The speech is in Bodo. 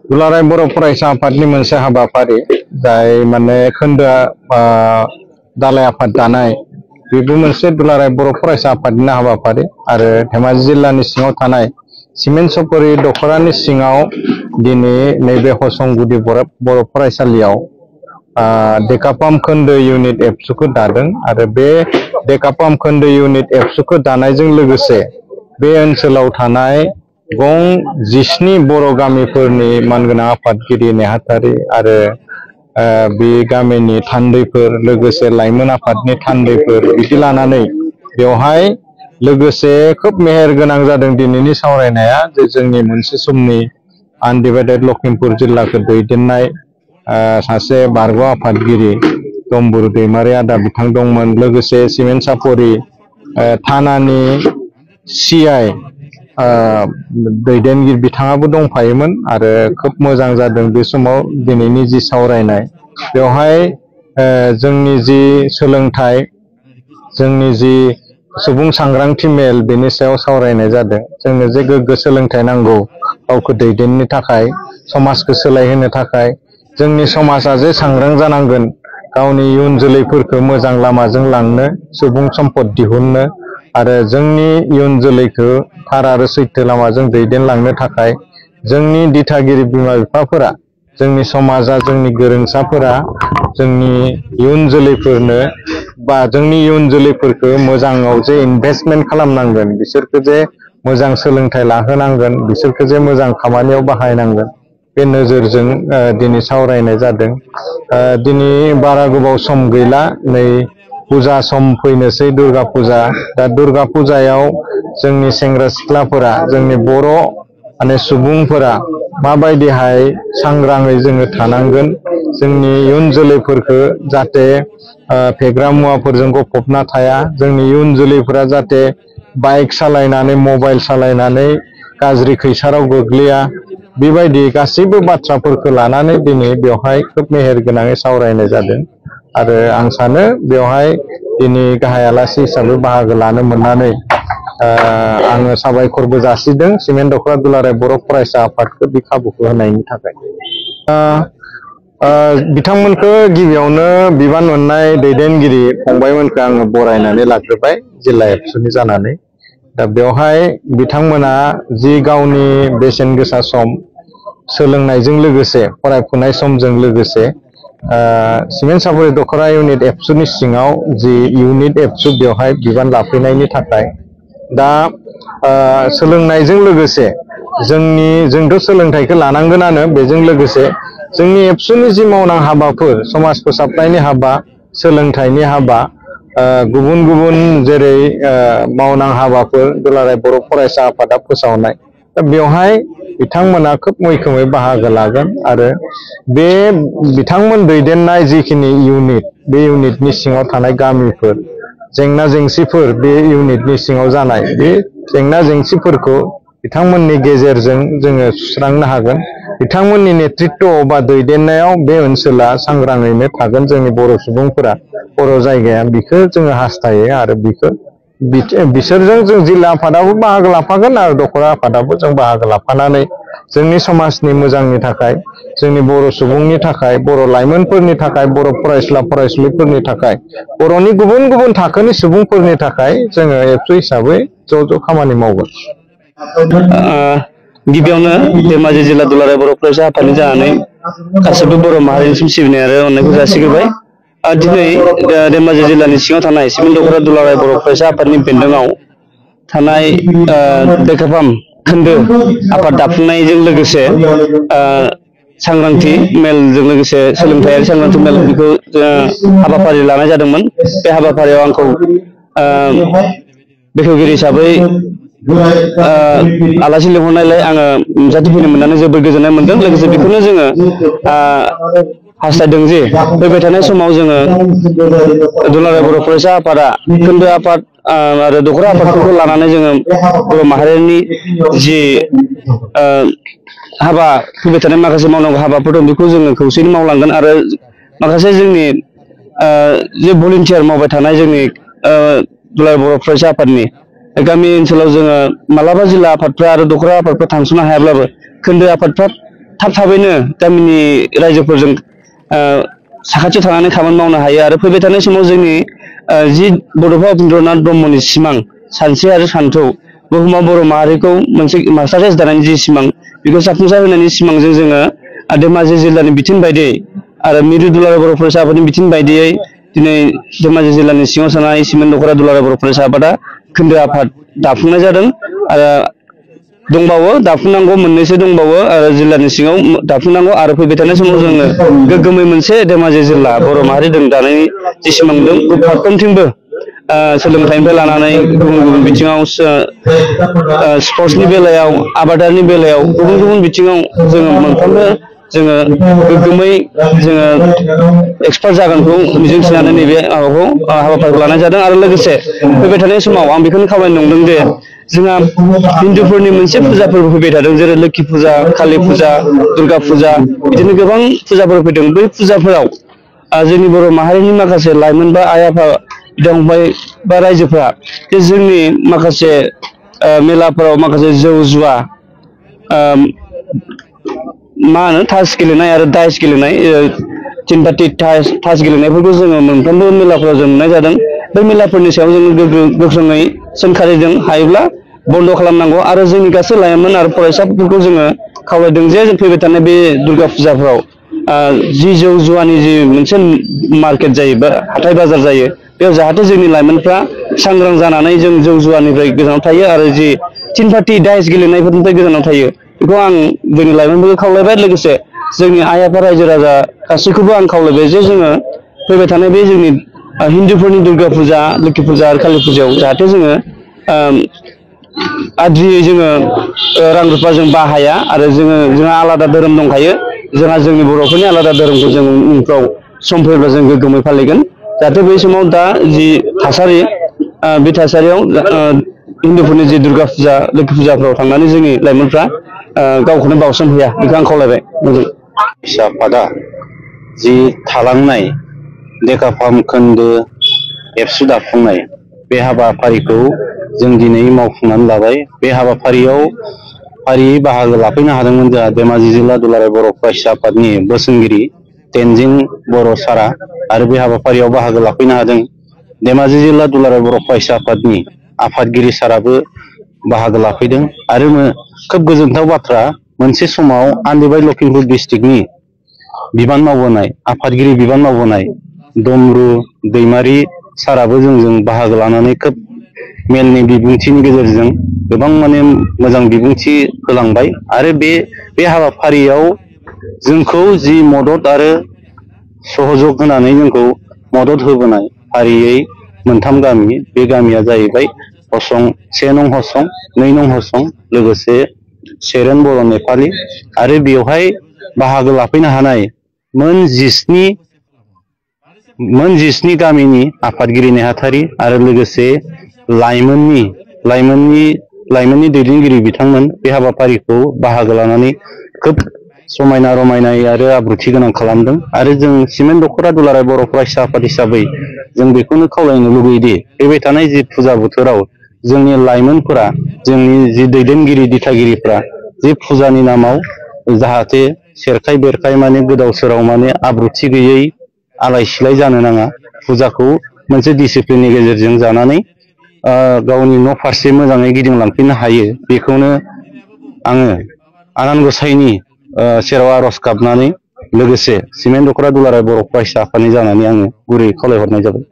दुलाराय बर' फरायसा आफादनि मोनसे हाबाफारि जाय माने खोन्दोआ दालाय आफाद दानाय बेबो मोनसे दुलाराय बर' फरायसा आफादनि हाबाफारि आरो धेमाजि जिल्लानि सिङाव थानाय सिमेन्ट सपरि दखरानि सिङाव दिनै नैबे हसंगुदि बर' फरायसालियाव डेकापाम खोन्दो इउनिट एबसुखौ दादों आरो बे डेकापाम खोन्दो इउनिट एबसुखौ दानायजों लोगोसे बे ओनसोलाव थानाय गं 17 बर' गामिफोरनि मानगोनां आफादगिरि नेहाथारि आरो बे गामिनि थान्दैफोर लोगोसे लाइमोन आफादनि थान्दैफोर बिदि लानानै बेवहाय लोगोसे खोब मेहेर गोनां जादों दिनैनि सावरायनाया जे जोंनि मोनसे समनि आनडिभाइडेड लखिमपुर जिल्लाखौ दैदेननाय सासे बारग' आफादगिरि दम्बुरु दैमारि आदा बिथां दंमोन लोगोसे सिमेन्ट सापरि थानानि सिआइ दैदेनगिरि बिथाङाबो दंफायोमोन आरो खोब मोजां जादों बे समाव दिनैनि जि सावरायनाय बेवहाय जोंनि जि सोलोंथाइ जोंनि जि सुबुं सांग्रांथि मेल बेनि सायाव सावरायनाय जादों जोंनो जे गोग्गो सोलोंथाइ नांगौ गावखौ दैदेननो थाखाय समाजखौ सोलायहोनो थाखाय जोंनि समाजा जे सांग्रां जानांगोन गावनि इयुन जोलैफोरखौ मोजां लामाजों लांनो सुबुं सम्पद दिहुननो आरो जोंनि इयुन जोलैखौ थार आरो सैथो लामाजों दैदेनलांनो थाखाय जोंनि दिथागिरि बिमा बिफाफोरा जोंनि समाजा जोंनि गोरोंसाफोरा जोंनि इयुन जोलैफोरनो बा जोंनि इयुन जोलैफोरखौ मोजाङाव जे इनभेस्टमेन्ट खालामनांगोन बिसोरखौ जे मोजां सोलोंथाइ लाहोनांगोन बिसोरखौ जे मोजां खामानियाव बाहायनांगोन बे नोजोरजों दिनै सावरायनाय जादों दिनै बारा गोबाव सम गैला नै फुजा सम फैनोसै दुर्गा फुजा दा दुर्गा फुजायाव जोंनि सेंग्रा सिख्लाफोरा जोंनि बर' माने सुबुंफोरा माबायदिहाय सांग्राङै जोङो थानांगोन जोंनि इयुन जोलैफोरखौ जाहाथे फेग्रा मुवाफोरजों गफबना थाया जोंनि इयुन जोलैफोरा जाहाथे बाइक सालायनानै मबाइल सालायनानै गाज्रि खैसाराव गोग्लैया बेबायदि गासैबो बाथ्राफोरखौ लानानै दिनै बेवहाय खोब मेहेर गोनाङै सावरायनाय जादों आरो आं सानो बेवहाय दिनै गाहाय आलासि हिसाबै बाहागो लानो मोननानै आङो साबायखरबो जासिदों सिमेन्ट दखरा दुलाराय बर' फरायसा आफादखौ बे खाबुखौ होनायनि थाखाय बिथांमोनखौ गिबियावनो बिबान मोननाय दैदेनगिरि फंबायमोनखौ आङो बरायनानै लाग्रोबाय जिल्ला एबसुनि जानानै दा बेवहाय बिथांमोना जि गावनि बेसेन गोसा सम सोलोंनायजों लोगोसे फरायफुनाय समजों लोगोसे सिमेन्ट सापरि दखरा इउनिट एबसुनि सिङाव जि इउनिट एबसु बेवहाय बिबान लाफैनायनि थाखाय दा सोलोंनायजों लोगोसे जोंथ' सोलोंथाइखौ लानांगोनानो बेजों लोगोसे जोंनि एबसुनि जि मावनां हाबाफोर समाज फोसाबनायनि हाबा सोलोंथाइनि हाबा गुबुन गुबुन जेरै मावनां हाबाफोर दुलाराय बर' फरायसा आफादा फोसावनाय दा बेवहाय बिथांमोना खोब मैखोमै बाहागो लागोन आरो बे बिथांमोन दैदेननाय जिखिनि इउनिट बे इउनिटनि सिङाव थानाय गामिफोर जेंना जेंसिफोर बे इउनिटनि सिङाव जानाय बे जेंना जेंसिफोरखौ बिथांमोननि गेजेरजों जोङो सुस्रांनो हागोन बिथांमोननि नेतृत्वआव बा दैदेननायाव बे ओनसोला सांग्राङैनो थागोन जोंनि बर' सुबुंफोरा बर' जायगाया बेखौ जोङो हास्थायो आरो बिसोरजों जों जिल्ला आफादाबो बाहागो लाफागोन आरो दखरा आफादाबो जों बाहागो लाफानानै जोंनि समाजनि मोजांनि थाखाय जोंनि बर' सुबुंनि थाखाय बर' लाइमोनफोरनि थाखाय बर' फरायसुला फरायसुलिफोरनि थाखाय बर'नि गुबुन गुबुन थाखोनि सुबुंफोरनि थाखाय जोङो एबसु हिसाबै ज' खामानि मावगोन। गिबियावनो धेमाजि जिल्ला दुलाराय बर' फरायसा आफादनि जानानै गासैबो बर' माहारिनिसिम सिबिनाय आरो अननायखौ जासिग्रोबाय। दिनै धेमाजि जिल्लानि सिङाव थानाय सिमेन्ट दखरा दुलाराय बर' फरायसा आफादनि बेन्दोङाव थानाय डेकापाम खोन्दो आफाद दाफुंनायजों लोगोसे सांग्रांथि मेलजों लोगोसे सोलोंथायारि सांग्रांथि मेल बेखौ हाबाफारि लानाय जादोंमोन। बे हाबाफारियाव आंखौ बेखेवगिरि हिसाबै आलासि लिंहरनायलाय आङो नुजाथिफैनो मोननानै जोबोद गोजोननाय मोनदों। लोगोसे बेखौनो जोङो हास्थायदों जे फैबाय थानाय समाव जोङो दुलाराय बर' फरायसा आफादा खोन्दो आफाद आरो दखरा आफादफोरखौ लानानै जोङो बर' माहारिनि जि हाबा फैबाय थानाय माखासे मावनांगौ हाबाफोर दं बेखौ जोङो खौसेयै मावलांगोन आरो माखासे जोंनि जे भलुन्टियार मावबाय थानाय जोंनि दुलाराय बर' फरायसा आफादनि गामि ओनसोलाव जोङो मालाबा जिल्ला आफादफ्रा आरो दखरा आफादफ्रा थांस'नो हायाब्लाबो खोन्दो आफादफ्रा थाबैनो गामिनि रायजोफोरजों साखाथियाव थानानै खामानि मावनो हायो आरो फैबाय थानाय समाव जोंनि जि बड'फा उपेन्द्रनाथ ब्रह्मनि सिमां सानस्रि आरो सान्थौ बुहुमाव बर' माहारिखौ मोनसे मास्टाराइज दानायनि जि सिमां बेखौ जाफुंसार होनायनि सिमांजों जोङो धेमाजि जिल्लानि बिथोन बायदियै आरो मिरु दुलाराय बर' फरायसा आफादनि बिथोन बायदियै दिनै धेमाजि जिल्लानि सिङाव थानाय सिमेन्ट दख'रा दुलाराय बर' फरायसा आफादा खोन्दो आफाद दाफुंनाय जादों आरो दंबावो दाफुंनांगौ मोननैसो दंबावो आरो जिल्लानि सिङाव दाफुंनांगौ आरो फैबाय थानाय समाव जोङो गोग्गोमै मोनसे धेमाजि जिल्ला बर' माहारि दानायनि जि सिमां दं फारफ्रोमथिंबो सोलोंथाइनिफ्राय लानानै गुबुन गुबुन बिथिङाव स्पर्ट्सनि बेलायाव आबादारिनि बेलायाव गुबुन गुबुन बिथिङाव जोङो मोनफ्रोमबो जोङो गोग्गोमै जोङो एक्सपार्ट जागोनखौ मिजिंथिनानै नैबे माबाखौ हाबाफारिखौ लानाय जादों आरो लोगोसे फैबाय थानाय समाव आं बेखौनो खावलायनो नंदों जे जोंहा हिन्दुफोरनि मोनसे फुजाफोरबो फैबाय थादों जेरै लोखि फुजा कालि फुजा दुर्गा फुजा बिदिनो गोबां फुजाफोर फैदों बै फुजाफोराव जोंनि बर' माहारिनि माखासे लाइमोन बा आइ आफा बिदा फंबाय बा रायजोफ्रा जे जोंनि माखासे मेलाफोराव माखासे जौ जुवा मा होनो तास गेलेनाय आरो दाइस गेलेनाय थिन पार्टि तास गेलेनायफोरखौ जोङो मोनफ्रोमबो मेलाफोराव जों नुनाय जादों बै मेलाफोरनि सायाव जोङो गोख्रोङै सोंखारिजों हायोब्ला बन्द' खालामनांगौ आरो जोंनि गासै लाइमोन आरो फरायसाफोरखौ जोङो खावलायदों जे जों फैबाय थानाय बे दुर्गा फुजाफ्राव जि जौ जुवानि जि मोनसे मार्केट जायो बा हाथाय बाजार जायो बेयाव जाहाथे जोंनि लाइमोनफ्रा सांग्रां जानानै जों जौ जुवानिफ्राय गोजानाव थायो आरो जि थिन पार्टि दाइस गेलेनायफोरनिफ्राय गोजानाव थायो बेखौ आं जोंनि लाइमोनफोरखौ खावलायबाय लोगोसे जोंनि आइ आफा रायजो राजा गासैखौबो आं खावलायबाय जे जोङो फैबाय थानाय बे जोंनि हिन्दुफोरनि दुर्गा फुजा लोखि फुजा आरो कालि फुजायाव जाहाथे जोङो आद्रियै जोङो रां रुफा जों बाहाया आरो जोंहा आलादा धोरोम दंखायो जोंहा जोंनि बर'फोरनि आलादा धोरोमखौ जों उनफ्राव सम फैब्ला जों गोग्गोमै फालिगोन जाहाथे बै समाव दा जि थासारि बे थासारियाव हिन्दुफोरनि जि दुर्गा फुजा लोखि फुजाफ्राव थांनानै जोंनि लाइमोनफ्रा गावखौनो बावसोमहैया बेखौ आं खावलायबाय फिसा आफादा जि थालांनाय देका फाहाम खोन्दो एबसु दाफुंनाय बे हाबाफारिखौ जों दिनै मावफुंनानै लाबाय बे हाबाफारियाव फारियै बाहागो लाफैनो हादोंमोन जोंहा धेमाजि जिल्ला दुलाराय बर' फरायसा आफादनि बोसोनगिरि तेनजिं बर' सारा आरो बे हाबाफारियाव बाहागो लाफैनो हादों धेमाजि जिल्ला दुलाराय बर' फरायसा आफादनि आफादगिरि साराबो बाहागो लाफैदों आरो खोब गोजोनथाव बाथ्रा मोनसे समाव आन्दिबाय लखिमपुर डिस्ट्रिक्टनि बिबान मावबोनाय आफादगिरि बिबान मावबोनाय दमरु दैमारि साराबो जोंजों बाहागो लानानै खोब मेलनि बिबुंथिनि गेजेरजों गोबां माने मोजां बिबुंथि होलांबाय आरो बे हाबाफारियाव जोंखौ जि मदद आरो सहयोग होनानै जोंखौ मदद होबोनाय फारियै मोनथाम गामि बे गामिया जाहैबाय हसं 1 नं हसं 2 नं हसं लोगोसे सेरेन बर' नेपालि आरो बेवहाय बाहागो लाफैनो हानाय मोन 17 गामिनि आफादगिरि नेहाथारि आरो लोगोसे लाइमोननि दैदेनगिरि बिथांमोन बे हाबाफारिखौ बाहागो लानानै खोब समायना रमायनायै आरो आब्रुथि गोनां खालामदों आरो जों सिमेन्ट दख'रा दुलाराय बर' फरायसा आफाद हिसाबै जों बेखौनो खावलायनो लुगैयोदि फैबाय थानाय जि फुजा बोथोराव जोंनि लाइमोनफोरा जोंनि जि दैदेनगिरि दिथागिरिफ्रा जि फुजानि नामाव जाहाथे सेरखाय बेरखाय माने गोदाव सोराव माने आब्रुथि गैयै आलाय सिलाय जानो नाङा फुजाखौ मोनसे डिसिप्लिननि गेजेरजों जानानै गावनि न' फारसे मोजाङै गिदिंलांफिननो हायो बेखौनो आङो आनान गसाइनि सेराव आर'ज गाबनानै लोगोसे सिमेन्ट दख'रा दुलाराय बर' फरायसा आफादनि जानानै आङो गुरै खावलायहरनाय जाबाय।